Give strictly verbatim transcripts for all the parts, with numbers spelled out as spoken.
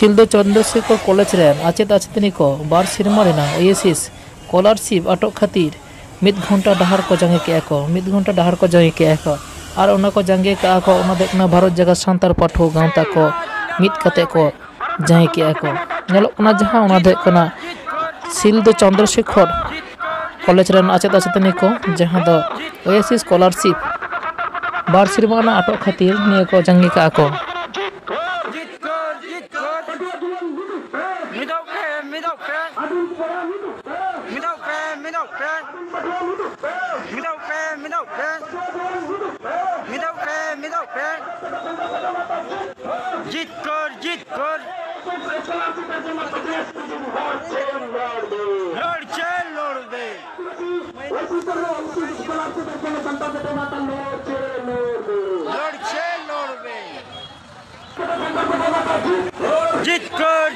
ᱥᱤᱞᱫᱟᱹ ᱪᱚᱱᱫᱨᱚᱥᱮᱠᱷᱚᱨ ᱠᱚᱞᱮᱡᱽ ᱨᱮᱱ ᱟᱪᱮᱫ ᱟᱪᱮᱛᱟᱹᱱᱤ ᱠᱚ ᱵᱟᱨ ᱥᱮᱨᱢᱟ ᱨᱮᱱᱟᱜ ᱳᱭᱮᱥᱤᱥ ᱥᱠᱚᱞᱟᱨᱥᱤᱯ ᱟᱴᱚᱠ ᱠᱷᱟᱹᱛᱤᱨ ᱢᱤᱫ ᱜᱷᱚᱱᱴᱟ ᱰᱟᱦᱟᱨ ᱠᱚ ᱡᱟᱸᱜᱮ ᱠᱮᱜᱼᱟ ᱠᱚ, ᱢᱤᱫ ᱜᱷᱚᱱᱴᱟ ᱰᱟᱦᱟᱨ ᱠᱚ ᱡᱟᱸᱜᱮ ᱠᱮᱜᱼᱟ ᱠᱚ᱾ ᱟᱨ ᱚᱱᱟ ᱠᱚ ᱡᱟᱸᱜᱮ ᱠᱟᱜᱼᱟ ᱠᱚ, ᱚᱱᱟ ᱫᱚ ᱦᱩᱭᱩᱜ ᱠᱟᱱᱟ ᱵᱷᱟᱨᱚᱛ ᱡᱟᱠᱟᱛ ᱥᱟᱱᱛᱟᱲ ᱯᱟᱹᱴᱷᱩᱣᱟᱹ ᱜᱟᱶᱛᱟ ᱠᱚ ᱢᱤᱫ ᱠᱟᱛᱮ ᱠᱚ ᱡᱟᱸᱜᱮ ᱠᱮᱜᱼᱟ ᱠᱚ᱾ ᱧᱮᱞᱚᱜ ᱠᱟᱱᱟ ᱡᱟᱦᱟᱸ, ᱚᱱᱟ ᱫᱚ ᱦᱩᱭᱩᱜ ᱠᱟᱱᱟ ᱥᱤᱞᱫᱟᱹ ᱪᱚᱱᱫᱨᱚᱥᱮᱠᱷᱚᱨ ᱠᱚᱞᱮᱡᱽ ᱨᱮᱱ ᱟᱪᱮᱫ ᱟᱪᱮᱛᱟᱹᱱᱤ ᱠᱚ, ᱡᱟᱦᱟᱸ ᱫᱚ ᱳᱭᱮᱥᱤᱥ ᱥᱠᱚᱞᱟᱨᱥᱤᱯ ᱵᱟᱨ ᱥᱮᱨᱢᱟ ᱨᱮᱱᱟᱜ ᱟᱴᱚᱠ ᱠᱷᱟᱹᱛᱤᱨ ᱱᱤᱭᱟᱹ ᱠᱚ ᱡᱟᱸᱜᱮ ᱠᱟᱜᱼᱟ ᱠᱚ᱾ ᱢᱤᱫᱚᱜ ᱯᱮ, ᱢᱤᱫᱚᱜ ᱯᱮ᱾ ᱢᱤᱫᱚᱜ ᱯᱮ, ᱢᱤᱫᱚᱜ ᱯᱮ᱾ ᱢᱤᱫᱚᱜ ᱯᱮ, ᱢᱤᱫᱚᱜ ᱯᱮ᱾ ᱢᱤᱫᱚᱜ ᱯᱮ, ᱢᱤᱫᱚᱜ ᱯᱮ᱾ ᱡᱤᱛᱠᱟᱹᱨ, ᱡᱤᱛᱠᱟᱹᱨ᱾ ᱞᱚᱲᱪᱮ, ᱞᱚᱲᱵᱮ᱾ ᱞᱚᱲᱪᱮ, ᱞᱚᱲᱵᱮ᱾ ᱡᱤᱛᱠᱟᱹᱨ᱾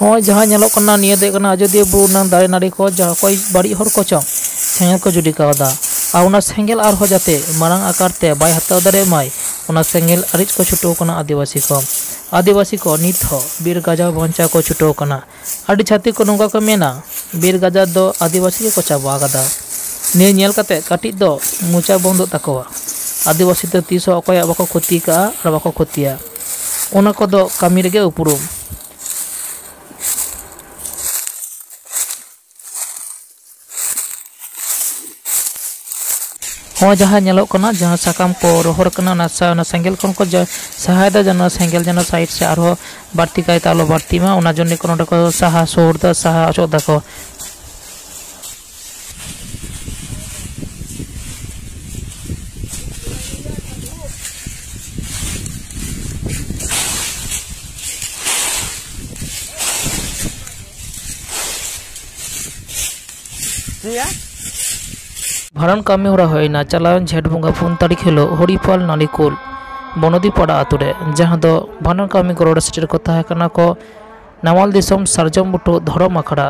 ᱱᱚᱜᱼᱚᱭ ᱡᱟᱦᱟᱸ ᱧᱮᱞᱚᱜ ᱠᱟᱱᱟ, ᱱᱤᱭᱟᱹ ᱫᱚ ᱦᱩᱭᱩᱜ ᱠᱟᱱᱟ ᱟᱡᱚᱫᱤᱭᱟᱹ ᱵᱩᱨᱩ ᱨᱮᱱᱟᱜ ᱫᱟᱨᱮ ᱱᱟᱹᱲᱤ ᱠᱚ, ᱡᱟᱦᱟᱸ ᱚᱠᱚᱭ ᱵᱟᱹᱲᱤᱡ ᱦᱚᱲ ᱠᱚᱪᱚᱝ ᱥᱮᱸᱜᱮᱞ ᱠᱚ ᱡᱩᱰᱤ ᱠᱟᱣᱫᱟ᱾ ᱟᱨ ᱚᱱᱟ ᱥᱮᱸᱜᱮᱞ ᱟᱨᱦᱚᱸ ᱡᱟᱛᱮ ᱢᱟᱨᱟᱝ ᱟᱠᱟᱨ ᱛᱮ ᱵᱟᱭ ᱦᱟᱛᱟᱣ ᱫᱟᱲᱮᱭᱟᱜ ᱢᱟᱭ, ᱚᱱᱟ ᱥᱮᱸᱜᱮᱞ ᱟᱹᱲᱤᱡ ᱠᱚ ᱪᱷᱩᱴᱟᱹᱣ ᱠᱟᱱᱟ ᱟᱹᱫᱤᱵᱟᱹᱥᱤ ᱠᱚ᱾ ᱟᱹᱫᱤᱵᱟᱹᱥᱤ ᱠᱚ ᱱᱤᱛ ᱦᱚᱸ ᱵᱤᱨ ᱜᱟᱡᱟᱲ ᱵᱟᱧᱪᱟᱣ ᱠᱚ ᱪᱷᱩᱴᱟᱹᱣ ᱠᱟᱱᱟ᱾ ᱟᱹᱰᱤ ᱪᱷᱟᱹᱛᱤᱠ ᱠᱚ ᱱᱚᱝᱠᱟ ᱠᱚ ᱢᱮᱱᱟ, ᱵᱤᱨ ᱜᱟᱡᱟᱲ ᱫᱚ ᱟᱹᱫᱤᱵᱟᱹᱥᱤ ᱜᱮᱠᱚ ᱪᱟᱵᱟ ᱟᱠᱟᱫᱟ᱾ ᱱᱤᱭᱟᱹ ᱧᱮᱞ ᱠᱟᱛᱮ ᱠᱟᱹᱴᱤᱡ ᱫᱚ ᱢᱚᱪᱟ ᱵᱚᱱᱫᱚᱜ ᱛᱟᱠᱚᱣᱟ᱾ ᱟᱹᱫᱤᱵᱟᱹᱥᱤ ᱫᱚ ᱛᱤᱥ ᱦᱚᱸ ᱚᱠᱚᱭᱟᱜ ᱵᱟᱠᱚ ᱠᱷᱚᱛᱤ ᱠᱟᱜᱼᱟ ᱟᱨ ᱵᱟᱠᱚ ᱠᱷᱚᱛᱤᱭᱟ᱾ ᱚᱱᱟ ᱠᱚᱫᱚ ᱠᱟᱹᱢᱤ ᱨᱮᱜᱮ ᱩᱯᱨᱩᱢ᱾ ᱦᱚᱸ, ᱡᱟᱦᱟᱸ ᱧᱮᱞᱚᱜ ᱠᱟᱱᱟ, ᱡᱟᱦᱟᱸ ᱥᱟᱠᱟᱢ ᱠᱚ ᱨᱚᱦᱚᱲ ᱠᱟᱱᱟ, ᱚᱱᱟ ᱥᱟ-, ᱚᱱᱟ ᱥᱮᱸᱜᱮᱞ ᱠᱷᱚᱱ ᱠᱚ ᱡᱟ-, ᱥᱟᱦᱟᱭᱮᱫᱟ, ᱡᱮᱱᱚ ᱥᱮᱸᱜᱮᱞ ᱡᱮᱱᱚ ᱥᱟᱭᱤᱰ ᱥᱮ ᱟᱨᱦᱚᱸ ᱵᱟᱹᱲᱛᱤ ᱠᱟᱭᱛᱮ ᱟᱞᱚ ᱵᱟᱹᱲᱛᱤᱜ ᱢᱟ, ᱚᱱᱟ ᱡᱚᱱᱱᱮ ᱠᱚ ᱱᱚᱰᱮ ᱠᱚ ᱥᱟᱦᱟ ᱥᱩᱨ ᱫᱟ, ᱥᱟᱦᱟ ᱚᱪᱚᱜ ᱫᱟᱠᱚ᱾ ᱵᱷᱟᱸᱰᱟᱱ ᱠᱟᱹᱢᱤ ᱦᱚᱨᱟ ᱦᱩᱭᱱᱟ ᱪᱟᱞᱟᱣᱮᱱ ᱡᱷᱮᱸᱴ ᱵᱚᱸᱜᱟ ᱯᱩᱱ ᱛᱟᱹᱨᱤᱠᱷ ᱦᱤᱞᱳᱜ ᱦᱚᱲᱤᱯᱟᱞ ᱱᱟᱞᱤᱠᱳᱞ ᱵᱚᱱᱚᱫᱤᱯᱟᱲᱟ ᱟᱛᱳ ᱨᱮ, ᱡᱟᱦᱟᱸ ᱫᱚ ᱵᱷᱟᱸᱰᱟᱱ ᱠᱟᱹᱢᱤ ᱜᱚᱲᱚ ᱨᱮ ᱥᱮᱴᱮᱨ ᱠᱚ ᱛᱟᱦᱮᱸ ᱠᱟᱱᱟ ᱠᱚ ᱱᱟᱢᱟᱞ ᱫᱤᱥᱚᱢ ᱥᱟᱨᱡᱚᱢ ᱵᱩᱴᱟᱹ ᱫᱷᱚᱨᱚᱢ ᱟᱠᱷᱲᱟ᱾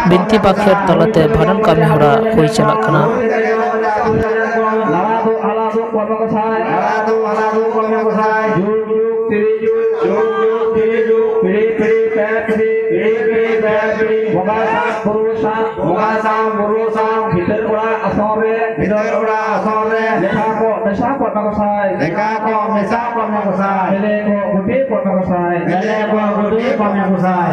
ᱵᱤᱱᱛᱤ ᱵᱟᱠᱷᱮᱲ ᱛᱟᱞᱟᱛᱮ ᱵᱷᱟᱸᱰᱟᱱ ᱠᱟᱹᱢᱤ ᱦᱚᱨᱟ ᱦᱩᱭ ᱪᱟᱞᱟᱜ ᱠᱟᱱᱟ᱾ ᱚᱲᱟᱜ ᱟᱥᱚᱨ ᱨᱮ ᱞᱮᱠᱷᱟ ᱠᱚ ᱢᱮᱥᱟ ᱠᱚᱜ ᱢᱟ ᱜᱚᱸᱥᱟᱭ᱾ ᱞᱮᱠᱷᱟ ᱠᱚ ᱢᱮᱥᱟ ᱠᱚᱜ ᱢᱟ ᱜᱚᱸᱥᱟᱭ᱾ ᱜᱮᱞᱮ ᱠᱚ ᱜᱩᱴᱤ ᱠᱚᱜ ᱢᱟ ᱜᱚᱸᱥᱟᱭ᱾ ᱜᱮᱞᱮ ᱠᱚ ᱜᱩᱴᱤ ᱠᱚᱜ ᱢᱟ ᱜᱚᱸᱥᱟᱭ᱾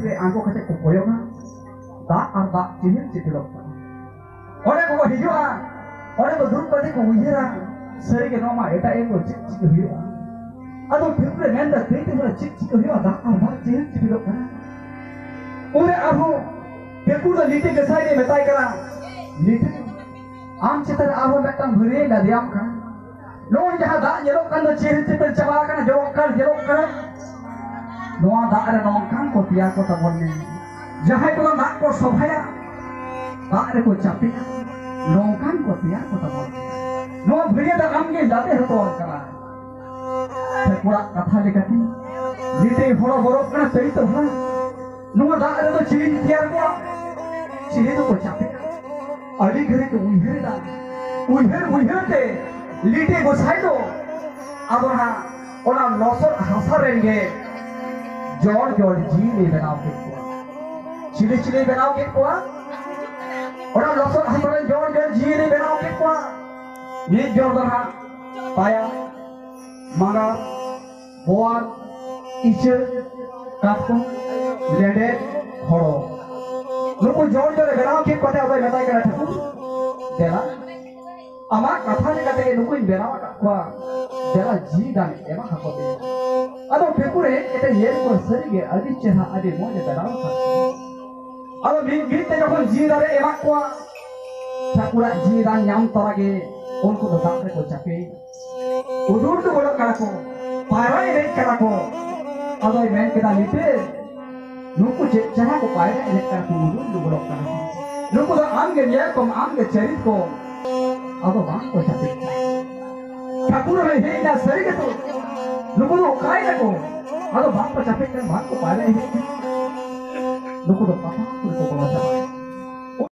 ᱨᱮ ᱟᱬᱜᱚ ᱠᱟᱛᱮ ᱠᱚ ᱠᱚᱭᱚᱜᱟ, ᱫᱟᱜ ᱟᱨ ᱫᱟᱜ ᱪᱤᱦᱤᱞ ᱪᱤᱯᱤᱞᱚᱜ ᱠᱟᱱᱟ᱾ ᱚᱸᱰᱮ ᱠᱚ ᱦᱤᱡᱩᱜᱼᱟ, ᱚᱸᱰᱮ ᱠᱚ ᱫᱩᱲᱩᱵ ᱠᱟᱛᱮ ᱠᱚ ᱩᱭᱦᱟᱹᱨᱟ, ᱥᱟᱹᱨᱤᱜᱮ ᱱᱚᱣᱟ ᱢᱟ ᱮᱴᱟᱜ ᱮ ᱠᱚ ᱪᱮᱫ ᱪᱤᱠᱟᱹ ᱦᱩᱭᱩᱜᱼᱟ᱾ ᱟᱫᱚ ᱯᱷᱤᱨ ᱨᱮ ᱢᱮᱱᱫᱟ, ᱛᱮ ᱛᱮ ᱪᱮᱫ ᱪᱤᱠᱟᱹ ᱦᱩᱭᱩᱜᱼᱟ, ᱫᱟᱜ ᱟᱨ ᱫᱟᱜ ᱪᱤᱦᱤᱞ ᱪᱤᱯᱤᱞᱚᱜ ᱠᱟᱱᱟ᱾ ᱩᱱᱨᱮ ᱟᱨᱦᱚᱸ ᱯᱮᱠᱩ ᱫᱚ ᱞᱤᱴᱟᱹ ᱜᱚᱸᱥᱟᱭ ᱜᱮ ᱢᱮᱛᱟᱭ ᱠᱟᱱᱟ, ᱞᱤᱴᱟᱹ, ᱟᱢ ᱪᱮᱛᱟᱱ ᱨᱮ ᱟᱨᱦᱚᱸ ᱢᱤᱫᱴᱟᱝ ᱵᱷᱟᱹᱨᱭᱟᱹᱧ ᱞᱟᱫᱮᱭᱟᱢ ᱠᱟᱱᱟ᱾ ᱱᱚᱜᱼᱚᱭ ᱡᱟᱦᱟᱸ ᱫᱟᱜ ᱧᱮᱞᱚᱜ ᱠᱟᱱ ᱫᱚ, ᱪᱤᱦᱤᱞ ᱪᱤᱯᱤᱞ ᱪᱟᱵᱟ ᱟᱠᱟᱱᱟ, ᱡᱚᱨᱚᱜ ᱠᱟᱱ, ᱧᱮᱞᱚᱜ ᱠᱟᱱᱟ, ᱱᱚᱣᱟ ᱫᱟᱜ ᱨᱮ ᱱᱚᱝᱠᱟᱱ ᱠᱚ ᱛᱮᱭᱟᱨ ᱠᱚ ᱛᱟᱵᱚᱱ ᱢᱮ, ᱡᱟᱦᱟᱸᱭ ᱠᱚᱫᱚ ᱫᱟᱜ ᱠᱚ ᱥᱚᱵᱷᱟᱭᱟ, ᱫᱟᱜ ᱨᱮᱠᱚ ᱪᱟᱯᱮᱜᱼᱟ, ᱱᱚᱝᱠᱟᱱ ᱠᱚ ᱛᱮᱭᱟᱨ ᱠᱚ ᱛᱟᱵᱚᱱ ᱢᱮ᱾ ᱱᱚᱣᱟ ᱵᱷᱟᱹᱨᱭᱟᱹ ᱫᱟᱜ ᱟᱢ ᱜᱮ ᱞᱟᱫᱮ ᱦᱚᱴᱚ ᱟᱢ ᱠᱟᱱᱟ᱾ ᱴᱷᱟᱹᱠᱩᱨᱟᱜ ᱠᱟᱛᱷᱟ ᱞᱮᱠᱟᱛᱮ ᱞᱤᱴᱟᱹᱭ ᱦᱚᱨᱚ ᱵᱚᱨᱚᱜ ᱠᱟᱱᱟ, ᱛᱟᱹᱭ ᱛᱚ ᱦᱟᱸ, ᱱᱚᱣᱟ ᱫᱟᱜ ᱨᱮᱫᱚ ᱪᱤᱞᱤᱧ ᱛᱮᱭᱟᱨ ᱠᱚᱣᱟ? ᱪᱤᱞᱤ ᱫᱚᱠᱚ ᱪᱟᱯᱮᱜᱼᱟ? ᱟᱹᱰᱤ ᱜᱷᱟᱹᱲᱤᱡ ᱠᱚ ᱩᱭᱦᱟᱹᱨ ᱮᱫᱟ᱾ ᱩᱭᱦᱟᱹᱨ ᱩᱭᱦᱟᱹᱨ ᱛᱮ ᱞᱤᱴᱟᱹ ᱜᱚᱸᱥᱟᱭ ᱫᱚ ᱟᱫᱚ ᱦᱟᱸᱜ ᱚᱱᱟ ᱞᱚᱥᱚᱫ ᱦᱟᱥᱟ ᱨᱮᱱ ᱜᱮ ᱡᱚᱲ ᱡᱚᱲ ᱡᱤᱣᱤ ᱞᱮ ᱵᱮᱱᱟᱣ ᱠᱮᱫ ᱠᱚᱣᱟ᱾ ᱪᱤᱞᱤ ᱪᱤᱞᱤ ᱵᱮᱱᱟᱣ ᱠᱮᱫ ᱠᱚᱣᱟ? ᱚᱱᱟ ᱞᱚᱥᱚᱫ ᱦᱟᱥᱟ ᱨᱮᱱ ᱡᱚᱲ ᱡᱚᱲ ᱡᱤᱣᱤ ᱞᱮ ᱵᱮᱱᱟᱣ ᱠᱮᱫ ᱠᱚᱣᱟ᱾ ᱢᱤᱫ ᱡᱚᱲ ᱫᱚ ᱦᱟᱸᱜ ᱯᱟᱭᱟ, ᱢᱟᱸᱜᱟᱲ, ᱵᱳᱣᱟᱲ, ᱤᱪᱟᱹᱜ, ᱠᱟᱴᱠᱚᱢ, ᱞᱮᱸᱰᱮᱫ, ᱦᱚᱲᱚ᱾ ᱱᱩᱠᱩ ᱡᱚᱲ ᱡᱚᱲ ᱮ ᱵᱮᱱᱟᱣ ᱠᱮᱫ ᱠᱚᱛᱮ ᱟᱫᱚᱭ ᱢᱮᱛᱟᱭ ᱠᱟᱱᱟ, ᱴᱷᱟᱹᱠᱩᱨ, ᱫᱮᱞᱟ, ᱟᱢᱟᱜ ᱠᱟᱛᱷᱟ ᱞᱮᱠᱟᱛᱮ ᱜᱮ ᱱᱩᱠᱩᱧ ᱵᱮᱱᱟᱣ ᱟᱠᱟᱫ ᱠᱚᱣᱟ, ᱫᱮᱞᱟ ᱡᱤᱣᱤ ᱫᱟᱱ ᱮᱢᱟ ᱟᱠᱚ ᱢᱮ᱾ ᱟᱫᱚ ᱴᱷᱟᱹᱠᱩᱨ ᱦᱮᱡ ᱠᱟᱛᱮ ᱧᱮᱞ ᱠᱚᱣᱟ, ᱥᱟᱹᱨᱤᱜᱮ ᱟᱹᱰᱤ ᱪᱮᱦᱨᱟ, ᱟᱹᱰᱤ ᱢᱚᱡᱽ ᱮ ᱵᱮᱱᱟᱣ ᱟᱠᱟᱫ ᱠᱚᱣᱟ᱾ ᱟᱫᱚ ᱢᱤᱫ ᱢᱤᱫ ᱛᱮ ᱡᱚᱠᱷᱚᱱ ᱡᱤᱣᱤ ᱫᱟᱱ ᱮ ᱮᱢᱟᱜ ᱠᱚᱣᱟ, ᱴᱷᱟᱹᱠᱩᱨᱟᱜ ᱡᱤᱣᱤ ᱫᱟᱱ ᱧᱟᱢ ᱛᱚᱨᱟ ᱜᱮ ᱩᱱᱠᱩ ᱫᱚ ᱫᱟᱜ ᱨᱮᱠᱚ ᱪᱟᱯᱮᱭᱮᱱᱟ᱾ ᱩᱫᱩᱨ ᱫᱩᱵᱩᱞᱚᱜ ᱠᱟᱱᱟ ᱠᱚ, ᱯᱟᱭᱨᱟ ᱮᱱᱮᱡ ᱠᱟᱱᱟ ᱠᱚ᱾ ᱟᱫᱚᱭ ᱢᱮᱱ ᱠᱮᱫᱟ, ᱞᱤᱴᱟᱹ, ᱱᱩᱠᱩ ᱪᱮᱫ ᱪᱮᱦᱨᱟ ᱠᱚ ᱯᱟᱭᱨᱟ ᱮᱱᱮᱡ ᱠᱟᱱᱟ ᱠᱚ, ᱩᱫᱩᱨ ᱫᱩᱵᱩᱞᱚᱜ ᱠᱟᱱᱟ ᱠᱚ᱾ ᱱᱩᱠᱩ ᱫᱚ ᱟᱢ ᱜᱮ ᱧᱮᱞ ᱠᱚᱢ, ᱟᱢ ᱜᱮ ᱪᱟᱹᱨᱤ ᱠᱚᱢ, ᱟᱫᱚ ᱵᱟᱝ ᱠᱚ ᱪᱟᱯᱮᱜ ᱠᱟᱱᱟ᱾ ᱴᱷᱟᱹᱠᱩᱨ ᱦᱚᱸᱭ ᱦᱮᱡ ᱮᱱᱟ ᱥᱟᱹᱨᱤ ᱜᱮᱛᱚ, ᱱᱩᱠᱩ ᱫᱚ ᱚᱠᱟᱭ ᱱᱟᱠᱚ? ᱟᱫᱚ ᱵᱟᱝ ᱠᱚ ᱪᱟᱯᱮᱜ ᱠᱟᱱᱟ, ᱵᱟᱝ ᱠᱚ ᱯᱟᱭᱨᱟ ᱦᱮᱡ ᱠᱟᱱᱟ᱾ ᱱᱩᱠᱩ ᱫᱚ ᱯᱟᱛᱟ ᱠᱚᱨᱮ ᱠᱚ ᱵᱚᱞᱚ ᱪᱟᱵᱟᱜ